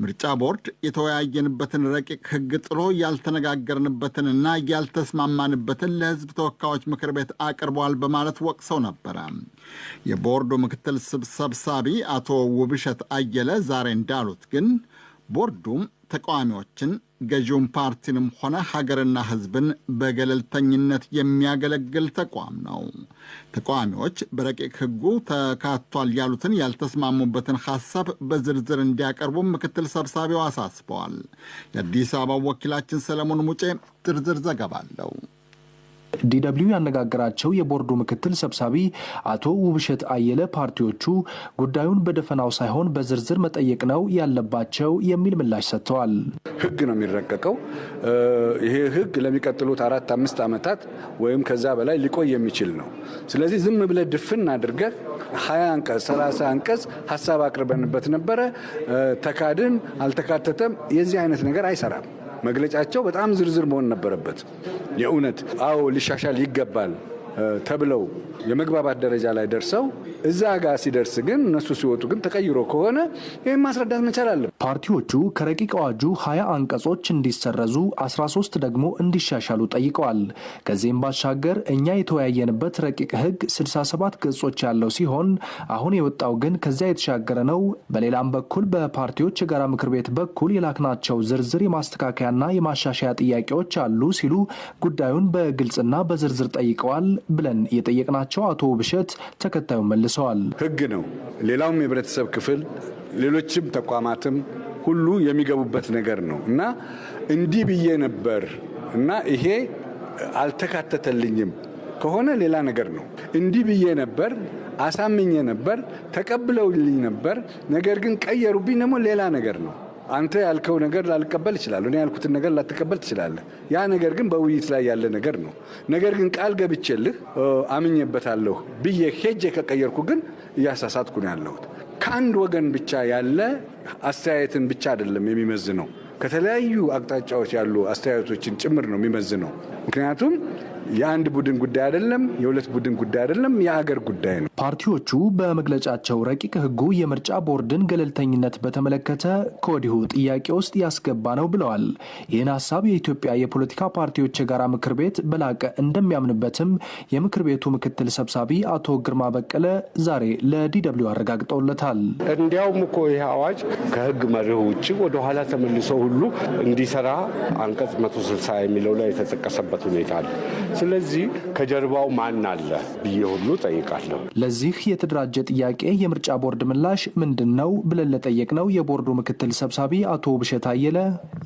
ምርጫ ቦርድ የተወያየንበትን ረቂቅ ሕግ ጥሎ ያልተነጋገርንበትንና ያልተስማማንበትን ለሕዝብ ተወካዮች ምክር ቤት አቅርቧል በማለት ወቅሰው ነበረ። የቦርዱ ምክትል ሰብሳቢ አቶ ውብሸት አየለ ዛሬ እንዳሉት ግን ቦርዱም ተቃዋሚዎችን ገዢውን ፓርቲንም ሆነ ሀገርና ሕዝብን በገለልተኝነት የሚያገለግል ተቋም ነው። ተቃዋሚዎች በረቂቅ ሕጉ ተካቷል ያሉትን ያልተስማሙበትን ሐሳብ በዝርዝር እንዲያቀርቡ ምክትል ሰብሳቢው አሳስበዋል። የአዲስ አበባ ወኪላችን ሰለሞን ሙጬ ዝርዝር ዘገባ አለው። ዲደብሊው ያነጋገራቸው የቦርዱ ምክትል ሰብሳቢ አቶ ውብሸት አየለ ፓርቲዎቹ ጉዳዩን በደፈናው ሳይሆን በዝርዝር መጠየቅ ነው ያለባቸው የሚል ምላሽ ሰጥተዋል። ሕግ ነው የሚረቀቀው። ይሄ ሕግ ለሚቀጥሉት 4 5 ዓመታት ወይም ከዛ በላይ ሊቆይ የሚችል ነው። ስለዚህ ዝም ብለህ ድፍን አድርገህ 20 አንቀጽ 30 አንቀጽ ሀሳብ አቅርበንበት ነበረ፣ ተካድን፣ አልተካተተም፣ የዚህ አይነት ነገር አይሰራም። መግለጫቸው በጣም ዝርዝር መሆን ነበረበት። የእውነት አዎ ሊሻሻል ይገባል ተብለው የመግባባት ደረጃ ላይ ደርሰው እዛ ጋር ሲደርስ ግን እነሱ ሲወጡ ግን ተቀይሮ ከሆነ ይህን ማስረዳት መቻል አለ። ፓርቲዎቹ ከረቂቅ አዋጁ 20 አንቀጾች እንዲሰረዙ፣ 13 ደግሞ እንዲሻሻሉ ጠይቀዋል። ከዚህም ባሻገር እኛ የተወያየንበት ረቂቅ ሕግ 67 ገጾች ያለው ሲሆን አሁን የወጣው ግን ከዚያ የተሻገረ ነው። በሌላም በኩል በፓርቲዎች የጋራ ምክር ቤት በኩል የላክናቸው ዝርዝር የማስተካከያና የማሻሻያ ጥያቄዎች አሉ ሲሉ ጉዳዩን በግልጽና በዝርዝር ጠይቀዋል ብለን የጠየቅናቸው አቶ ውብሸት ተከታዩን መልሰዋል። ሕግ ነው። ሌላውም የህብረተሰብ ክፍል ሌሎችም ተቋማትም ሁሉ የሚገቡበት ነገር ነው እና እንዲህ ብዬ ነበር እና ይሄ አልተካተተልኝም ከሆነ ሌላ ነገር ነው። እንዲህ ብዬ ነበር፣ አሳምኜ ነበር፣ ተቀብለውልኝ ነበር፣ ነገር ግን ቀየሩብኝ ደግሞ ሌላ ነገር ነው። አንተ ያልከው ነገር ላልቀበል እችላለሁ፣ እኔ ያልኩትን ነገር ላትቀበል ትችላለህ። ያ ነገር ግን በውይይት ላይ ያለ ነገር ነው። ነገር ግን ቃል ገብቼልህ አምኜበታለሁ ብዬ ሄጄ ከቀየርኩ ግን እያሳሳትኩ ነው ያለሁት። ከአንድ ወገን ብቻ ያለ አስተያየትን ብቻ አይደለም የሚመዝነው፣ ከተለያዩ አቅጣጫዎች ያሉ አስተያየቶችን ጭምር ነው የሚመዝነው። ምክንያቱም የአንድ ቡድን ጉዳይ አይደለም፣ የሁለት ቡድን ጉዳይ አይደለም፣ የአገር ጉዳይ ነው። ፓርቲዎቹ በመግለጫቸው ረቂቅ ሕጉ የምርጫ ቦርድን ገለልተኝነት በተመለከተ ከወዲሁ ጥያቄ ውስጥ ያስገባ ነው ብለዋል። ይህን ሀሳብ የኢትዮጵያ የፖለቲካ ፓርቲዎች የጋራ ምክር ቤት በላቀ እንደሚያምንበትም የምክር ቤቱ ምክትል ሰብሳቢ አቶ ግርማ በቀለ ዛሬ ለዲደብሊው አረጋግጠውለታል። እንዲያውም እኮ ይህ አዋጅ ከሕግ መርህ ውጭ ወደኋላ ተመልሶ ሁሉ እንዲሰራ አንቀጽ 160 የሚለው ላይ የተጠቀሰበት ሁኔታ አለ። ስለዚህ ከጀርባው ማን አለ ብዬ ሁሉ ጠይቃለሁ። ለዚህ የተደራጀ ጥያቄ የምርጫ ቦርድ ምላሽ ምንድን ነው ብለን ለጠየቅነው የቦርዱ ምክትል ሰብሳቢ አቶ ውብሸት አየለ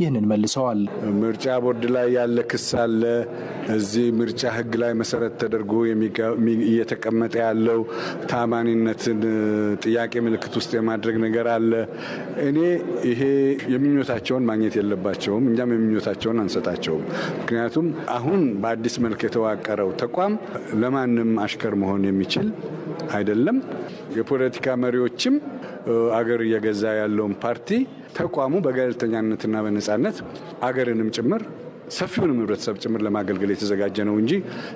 ይህንን መልሰዋል። ምርጫ ቦርድ ላይ ያለ ክስ አለ። እዚህ ምርጫ ሕግ ላይ መሰረት ተደርጎ እየተቀመጠ ያለው ታማኒነትን ጥያቄ ምልክት ውስጥ የማድረግ ነገር አለ። እኔ ይሄ የምኞታቸውን ማግኘት የለባቸውም፣ እኛም የምኞታቸውን አንሰጣቸውም። ምክንያቱም አሁን በአዲስ መልክ የተዋቀረው ተቋም ለማንም አሽከር መሆን የሚችል አይደለም። የፖለቲካ መሪዎችም አገር እየገዛ ያለውን ፓርቲ ተቋሙ በገለልተኛነትና በነጻነት አገርንም ጭምር ሰፊውንም ህብረተሰብ ጭምር ለማገልገል የተዘጋጀ ነው እንጂ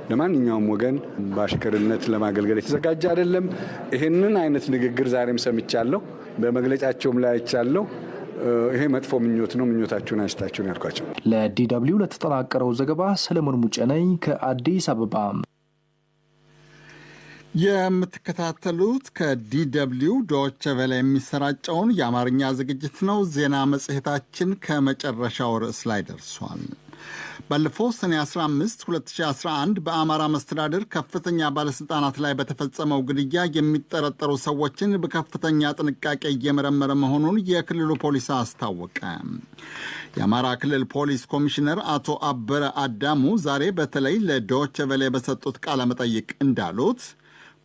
ለማንኛውም ወገን በአሽከርነት ለማገልገል የተዘጋጀ አይደለም። ይህንን አይነት ንግግር ዛሬም ሰምቻለሁ፣ በመግለጫቸውም ላይ አይቻለሁ። ይሄ መጥፎ ምኞት ነው። ምኞታችሁን አይስጣችሁን ያልኳቸው። ለዲደብሊው ለተጠናቀረው ዘገባ ሰለሞን ሙጬ ነኝ ከአዲስ አበባ። የምትከታተሉት ከዲደብሊው ዶይቼ ቬለ የሚሰራጨውን የአማርኛ ዝግጅት ነው። ዜና መጽሔታችን ከመጨረሻው ርዕስ ላይ ደርሷል። ባለፈው ሰኔ 15 2011 በአማራ መስተዳድር ከፍተኛ ባለሥልጣናት ላይ በተፈጸመው ግድያ የሚጠረጠሩ ሰዎችን በከፍተኛ ጥንቃቄ እየመረመረ መሆኑን የክልሉ ፖሊስ አስታወቀ። የአማራ ክልል ፖሊስ ኮሚሽነር አቶ አበረ አዳሙ ዛሬ በተለይ ለዶይቼ ቬለ በሰጡት ቃለ መጠይቅ እንዳሉት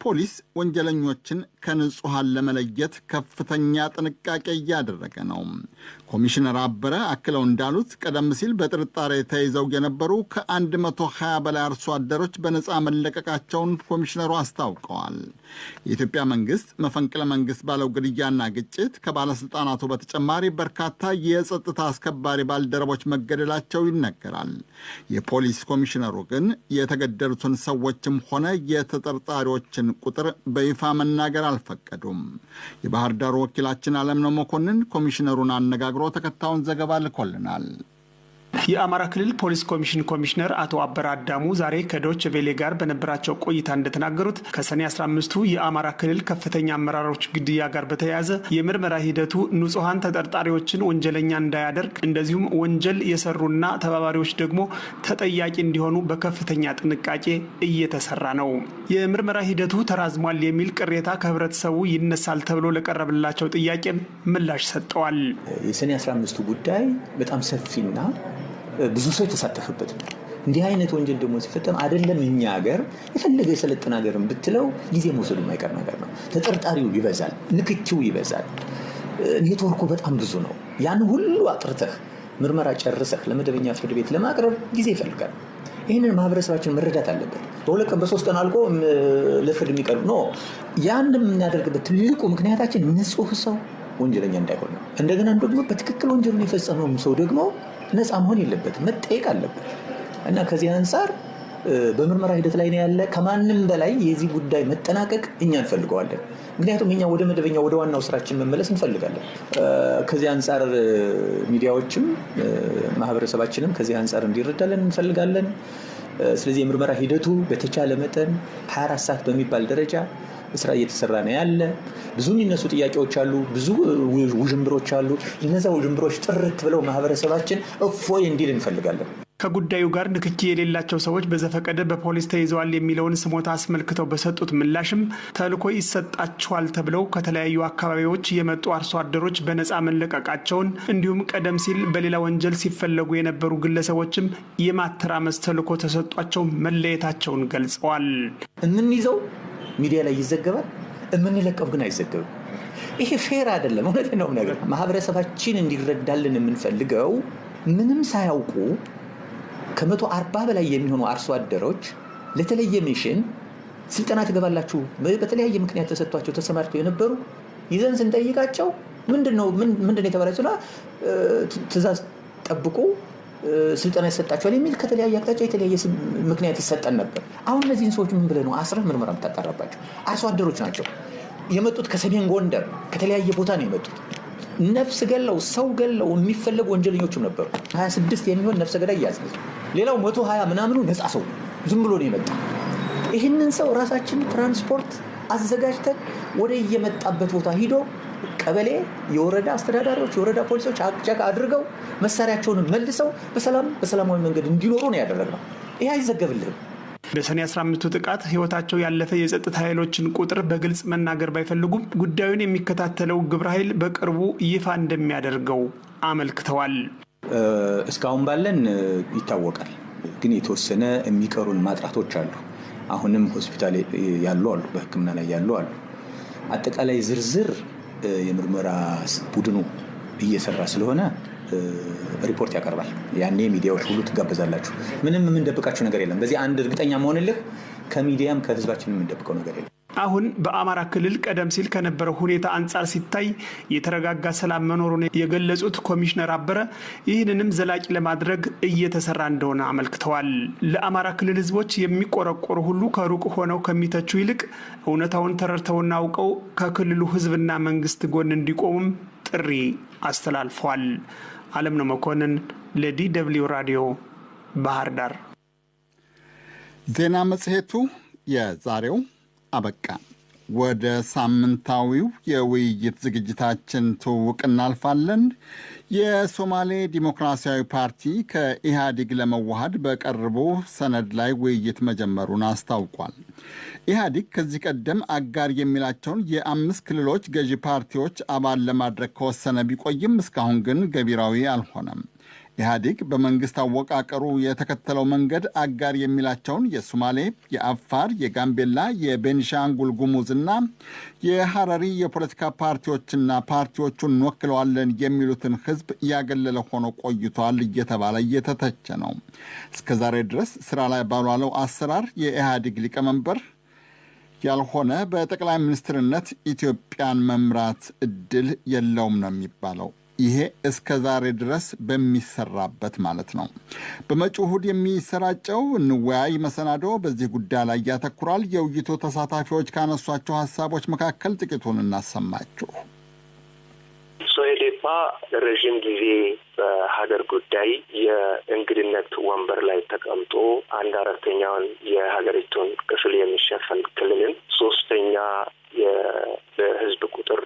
ፖሊስ ወንጀለኞችን ከንጹሐን ለመለየት ከፍተኛ ጥንቃቄ እያደረገ ነው። ኮሚሽነር አበረ አክለው እንዳሉት ቀደም ሲል በጥርጣሬ ተይዘው የነበሩ ከ120 በላይ አርሶ አደሮች በነፃ መለቀቃቸውን ኮሚሽነሩ አስታውቀዋል። የኢትዮጵያ መንግስት መፈንቅለ መንግስት ባለው ግድያና ግጭት ከባለስልጣናቱ በተጨማሪ በርካታ የጸጥታ አስከባሪ ባልደረቦች መገደላቸው ይነገራል። የፖሊስ ኮሚሽነሩ ግን የተገደሉትን ሰዎችም ሆነ የተጠርጣሪዎችን ቁጥር በይፋ መናገር አልፈቀዱም። የባህር ዳር ወኪላችን አለምነው መኮንን ኮሚሽነሩን አነጋግሮ ተከታዩን ዘገባ ልኮልናል። የአማራ ክልል ፖሊስ ኮሚሽን ኮሚሽነር አቶ አበራ አዳሙ ዛሬ ከዶች ቬሌ ጋር በነበራቸው ቆይታ እንደተናገሩት ከሰኔ 15ቱ የአማራ ክልል ከፍተኛ አመራሮች ግድያ ጋር በተያያዘ የምርመራ ሂደቱ ንጹሃን ተጠርጣሪዎችን ወንጀለኛ እንዳያደርግ እንደዚሁም ወንጀል የሰሩና ተባባሪዎች ደግሞ ተጠያቂ እንዲሆኑ በከፍተኛ ጥንቃቄ እየተሰራ ነው። የምርመራ ሂደቱ ተራዝሟል የሚል ቅሬታ ከህብረተሰቡ ይነሳል ተብሎ ለቀረበላቸው ጥያቄም ምላሽ ሰጥተዋል። የሰኔ 15ቱ ጉዳይ በጣም ሰፊና ብዙ ሰው የተሳተፈበት ነው። እንዲህ አይነት ወንጀል ደግሞ ሲፈጸም አይደለም እኛ ሀገር የፈለገ የሰለጠነ ሀገርም ብትለው ጊዜ መውሰዱ የማይቀር ነገር ነው። ተጠርጣሪው ይበዛል፣ ንክኪው ይበዛል፣ ኔትወርኩ በጣም ብዙ ነው። ያን ሁሉ አጥርተህ ምርመራ ጨርሰህ ለመደበኛ ፍርድ ቤት ለማቅረብ ጊዜ ይፈልጋል። ይህንን ማህበረሰባችን መረዳት አለበት። በ2 ቀን በ3 ቀን አልቆ ለፍርድ የሚቀርብ ነው። ያን የምናደርግበት ትልቁ ምክንያታችን ንጹህ ሰው ወንጀለኛ እንዳይሆን ነው። እንደገና ደግሞ በትክክል ወንጀሉን የፈጸመውም ሰው ደግሞ ነፃ መሆን የለበትም፣ መጠየቅ አለበት እና ከዚህ አንጻር በምርመራ ሂደት ላይ ነው ያለ። ከማንም በላይ የዚህ ጉዳይ መጠናቀቅ እኛ እንፈልገዋለን። ምክንያቱም እኛ ወደ መደበኛ ወደ ዋናው ስራችን መመለስ እንፈልጋለን። ከዚህ አንጻር ሚዲያዎችም ማህበረሰባችንም ከዚህ አንጻር እንዲረዳለን እንፈልጋለን። ስለዚህ የምርመራ ሂደቱ በተቻለ መጠን 24 ሰዓት በሚባል ደረጃ ስራ እየተሰራ ነው ያለ። ብዙ የሚነሱ ጥያቄዎች አሉ፣ ብዙ ውዥንብሮች አሉ። እነዛ ውዥንብሮች ጥርት ብለው ማህበረሰባችን እፎይ እንዲል እንፈልጋለን። ከጉዳዩ ጋር ንክኪ የሌላቸው ሰዎች በዘፈቀደ በፖሊስ ተይዘዋል የሚለውን ስሞታ አስመልክተው በሰጡት ምላሽም ተልዕኮ ይሰጣቸዋል ተብለው ከተለያዩ አካባቢዎች የመጡ አርሶ አደሮች በነፃ መለቀቃቸውን እንዲሁም ቀደም ሲል በሌላ ወንጀል ሲፈለጉ የነበሩ ግለሰቦችም የማተራመስ ተልዕኮ ተሰጧቸው መለየታቸውን ገልጸዋል። የምንይዘው ሚዲያ ላይ ይዘገባል፣ የምንለቀው ግን አይዘገብም። ይሄ fair አይደለም። እውነቴን ነው የምነግርህ። ማህበረሰባችን እንዲረዳልን የምንፈልገው ምንም ሳያውቁ ከ140 በላይ የሚሆኑ አርሶ አደሮች ለተለየ mission ስልጠና ትገባላችሁ በተለያየ ምክንያት ተሰጥቷቸው ተሰማርተው የነበሩ ይዘን ስንጠይቃቸው ምንድነው የተባላችሁ ትዕዛዝ ጠብቁ ስልጠና ይሰጣቸዋል የሚል ከተለያየ አቅጣጫ የተለያየ ምክንያት ይሰጠን ነበር። አሁን እነዚህን ሰዎች ምን ብለህ ነው አስረህ ምርመራ የምታጣራባቸው? አርሶ አደሮች ናቸው የመጡት፣ ከሰሜን ጎንደር ከተለያየ ቦታ ነው የመጡት። ነፍስ ገለው ሰው ገለው የሚፈለጉ ወንጀለኞችም ነበሩ። 26 የሚሆን ነፍሰ ገዳይ ያዝ፣ ሌላው 120 ምናምኑ ነፃ ሰው ዝም ብሎ ነው የመጣ። ይህንን ሰው ራሳችን ትራንስፖርት አዘጋጅተን ወደ የመጣበት ቦታ ሂዶ ቀበሌ፣ የወረዳ አስተዳዳሪዎች፣ የወረዳ ፖሊሶች አቅጫቅ አድርገው መሳሪያቸውን መልሰው በሰላም በሰላማዊ መንገድ እንዲኖሩ ነው ያደረግነው። ይህ አይዘገብልህም። በሰኔ 15ቱ ጥቃት ህይወታቸው ያለፈ የጸጥታ ኃይሎችን ቁጥር በግልጽ መናገር ባይፈልጉም ጉዳዩን የሚከታተለው ግብረ ኃይል በቅርቡ ይፋ እንደሚያደርገው አመልክተዋል። እስካሁን ባለን ይታወቃል፣ ግን የተወሰነ የሚቀሩን ማጥራቶች አሉ። አሁንም ሆስፒታል ያሉ አሉ፣ በሕክምና ላይ ያሉ አሉ። አጠቃላይ ዝርዝር የምርመራ ቡድኑ እየሰራ ስለሆነ ሪፖርት ያቀርባል። ያኔ ሚዲያዎች ሁሉ ትጋበዛላችሁ። ምንም የምንደብቃችሁ ነገር የለም። በዚህ አንድ እርግጠኛ መሆንልህ ከሚዲያም ከህዝባችን የምንደብቀው ነገር የለም። አሁን በአማራ ክልል ቀደም ሲል ከነበረው ሁኔታ አንጻር ሲታይ የተረጋጋ ሰላም መኖሩን የገለጹት ኮሚሽነር አበረ ይህንንም ዘላቂ ለማድረግ እየተሰራ እንደሆነ አመልክተዋል። ለአማራ ክልል ህዝቦች የሚቆረቆሩ ሁሉ ከሩቅ ሆነው ከሚተቹ ይልቅ እውነታውን ተረድተውና አውቀው ከክልሉ ህዝብና መንግስት ጎን እንዲቆሙም ጥሪ አስተላልፈዋል። አለምነው መኮንን ለDW ራዲዮ ባህር ዳር። ዜና መጽሔቱ የዛሬው አበቃ። ወደ ሳምንታዊው የውይይት ዝግጅታችን ትውውቅ እናልፋለን። የሶማሌ ዲሞክራሲያዊ ፓርቲ ከኢህአዴግ ለመዋሃድ በቀርቡ ሰነድ ላይ ውይይት መጀመሩን አስታውቋል። ኢህአዴግ ከዚህ ቀደም አጋር የሚላቸውን የ5 ክልሎች ገዢ ፓርቲዎች አባል ለማድረግ ከወሰነ ቢቆይም እስካሁን ግን ገቢራዊ አልሆነም። ኢህአዴግ በመንግስት አወቃቀሩ የተከተለው መንገድ አጋር የሚላቸውን የሶማሌ፣ የአፋር፣ የጋምቤላ፣ የቤኒሻንጉል ጉሙዝና የሐረሪ የፖለቲካ ፓርቲዎችና ፓርቲዎቹን እንወክለዋለን የሚሉትን ህዝብ ያገለለ ሆኖ ቆይቷል እየተባለ እየተተቸ ነው። እስከዛሬ ድረስ ስራ ላይ ባልዋለው አሰራር የኢህአዴግ ሊቀመንበር ያልሆነ በጠቅላይ ሚኒስትርነት ኢትዮጵያን መምራት እድል የለውም ነው የሚባለው። ይሄ እስከ ዛሬ ድረስ በሚሰራበት ማለት ነው። በመጪው እሁድ የሚሰራጨው እንወያይ መሰናዶ በዚህ ጉዳይ ላይ ያተኩራል። የውይይቱ ተሳታፊዎች ካነሷቸው ሀሳቦች መካከል ጥቂቱን እናሰማችሁ። ሶኢዴፓ ኦዴፓ ለረዥም ጊዜ በሀገር ጉዳይ የእንግድነት ወንበር ላይ ተቀምጦ አንድ አራተኛውን የሀገሪቱን ክፍል የሚሸፈን ክልልን ሶስተኛ በህዝብ ቁጥር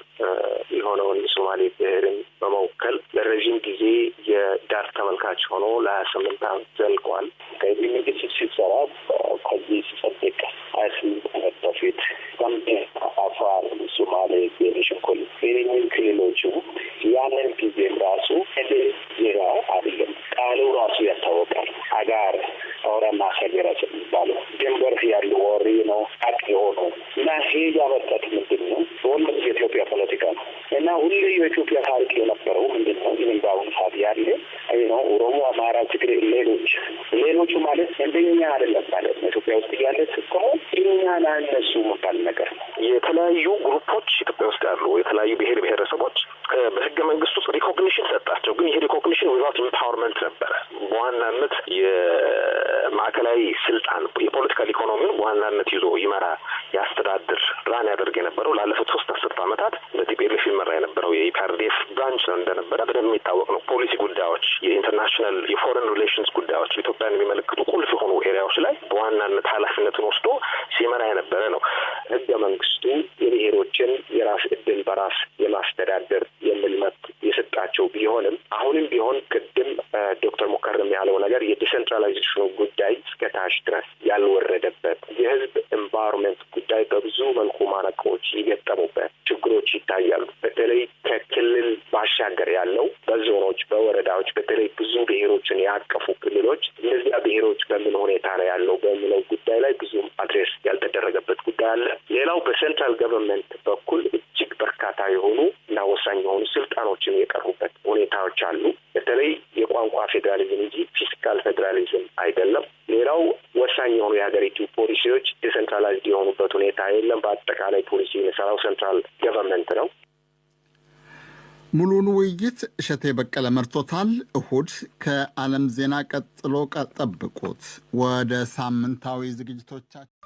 የሆነውን የሶማሌ ብሔርን በመወከል ለረዥም ጊዜ የዳር ተመልካች ሆኖ ለ28 ዓመት ዘልቋል። ከዚህ መንግስት ሲሰራ ከዚህ ሲጸድቅ 28 ዓመት በፊት ጋምቤላ፣ አፋር፣ ሶማሌ፣ ቤኒሻንጉል ሌሎች ክልሎቹ ያንን ጊዜም ራሱ ዜጋ አይደለም ቃሉ ራሱ ያስታወቃል። አጋር ኦሮማ ሀገራት የሚባሉ ድንበር ያሉ ወሪ ነው አቅ የሆኑ እና ይሄ ያመጣት ምንድን ነው? ሁሉም የኢትዮጵያ ፖለቲካ ነው እና ሁሉ የኢትዮጵያ ታሪክ የነበረው ምንድን ነው? ይህም በአሁኑ ሰዓት ያለ ነው ኦሮሞ፣ አማራ፣ ትግሬ፣ ሌሎቹ ማለት እንደኛ አይደለም ማለት ነው። ኢትዮጵያ ውስጥ ያለ ስትሆን እኛ እነሱ መባል ነገር ነው። የተለያዩ group ኦች ኢትዮጵያ ውስጥ ያሉ የተለያዩ ብሔር ብሔረሰቦች በህገ መንግስት ውስጥ recognition ሰጣቸው። ግን ይሄ recognition without empowerment ነበረ። በዋናነት የማዕከላዊ ስልጣን የ political economy ውን በዋናነት ይዞ ይመራ፣ ያስተዳድር፣ run ያደርግ የነበረው ላለፉት 3 አስርት ዓመታት በ TPLF ይመራ የነበረው የ EPRDF branch ነው እንደነበረ በደንብ የሚታወቅ ነው። ፖሊሲ ጉዳዮች፣ የ international የ foreign relations ጉዳዮች፣ ኢትዮጵያን የሚመለከቱ ቁልፍ የሆኑ area ዎች ላይ በዋናነት ኃላፊነትን ወስዶ ሲመራ የነበረ ነው። ህገ መንግስቱ የብሔሮችን የራስ እድል በራስ የማስተዳደር የሚል መብት የሰጣቸው ቢሆንም አሁንም ቢሆን ቅድም ዶክተር ሙከርም ያለው ነገር የ decentralization ኑ ጉዳይ እስከ ታች ድረስ ያልወረደበት የህዝብ environment ጉዳይ በብዙ መልኩ ማነቆዎች የገጠሙበት ችግሮች ይታያሉ። በተለይ ከክልል ባሻገር ያለው በዞኖች፣ በወረዳዎች በተለይ ብዙ ብሔሮችን ያቀፉ ክልሎች እነዚያ ብሔሮች በምን ሁኔታ ነው ያለው በሚለው ጉዳይ ላይ ብዙም address ያልተደረገበት ጉዳይ አለ። ሌላው በ central government በኩል እጅግ በርካታ የሆኑ እና ወሳኝ የሆኑ ስልጣኖችን የቀሩበት ሁኔታዎች አሉ። በተለይ የቋንቋ ፌዴራሊዝም እንጂ fiscal ፌዴራሊዝም አይደለም። ሌላው ወሳኝ የሆኑ የሀገሪቱ ፖሊሲዎች decentralized የሆኑበት ሁኔታ የለም። በአጠቃላይ ፖሊሲ የሚሰራው central government ነው። ሙሉን ውይይት እሸቴ በቀለ መርቶታል። እሁድ ከዓለም ዜና ቀጥሎ ጠብቁት። ወደ ሳምንታዊ ዝግጅቶቻችን